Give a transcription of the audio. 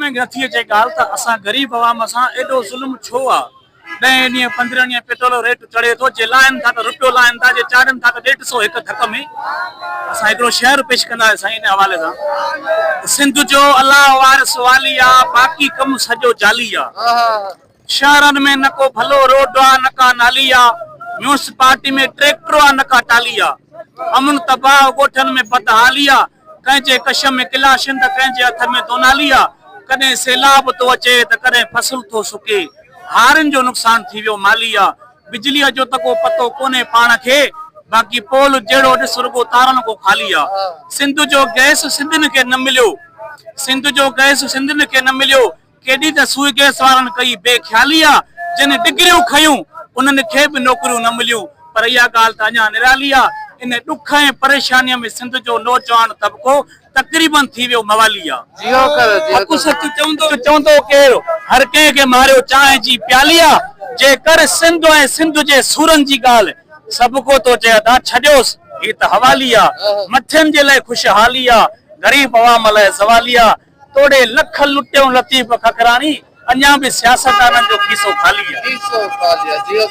۾ نٿي اچي ڳالهه ته اسان غريب عوام سان ايڏو ظلم ڇو آ؟ ڏهين ڏينهن پندرهين ڏينهن پيٽرول جو ريٽ چڙهي ٿو، جي لاهين ٿا ته رپيو لاهين ٿا، جي چاڙهين ٿا ته ڏيڍ سئو هڪ ڌڪ ۾. اسان هڪڙو شعر پيش ڪنداسين سائين ان حوالي سان ته سنڌ جو الله وارث والي آ، باقي ڪم سڄو جعلي آ. شهرن ۾ نه ڪو ڀلو روڊ آ نه ڪا نالي آ، ميونسپالٽي ۾ ٽريڪٽر آ نه ڪا ٽالي آ. امن تباهه ڳوٺن ۾ بدحالي آ، ڪنهن جي ڪش ۾ ڪلاشن ته ڪنهن جي هٿ ۾ دونالي آ. ڪڏهن سيلاب ٿو اچي ته ڪڏهن فصل ٿو سڪي، هارين جو نقصان ٿي ويو مالي آ. بجليء جو ته ڪو پتو ڪونهي پاڻ کي، باقي پول جهڙو ڏس رڳو تارن کان خالي آ. سنڌ جو گئس سنڌين کي نه مليو، سنڌ جو گئس سنڌين کي نه مليو، ڪيڏي ته سوئي گئس وارن ڪئي بي خيالي آ، جن ڊگريون کنيون انهن کي به نوڪريون نه مليون، پر اها ڳالهه ته اڃا نرالي آ، ان ڏک ۽ پريشانيء ۾ سنڌ جو نوجوان طبقو تقريبن ٿي ويو موالي آ. حق سچ چوندو چوندو ڪير، هر ڪنهن کي ماريو چانهه جي پيالي آ، جي ڪر سنڌ ۽ سنڌ جي سورن جي ڳالهه، سڀ ڪو ٿو چئي ادا ڇڏيوس، هي ته حوالي آ، مٺين جي لئه خوشحالي آ، غريب عوام لئه زوالي آ، توڙي لک لٽيون لطيف ککراڻي اڃا به سياستدانن جو کيسو خالي آ. کيسو خالي آ جيئو.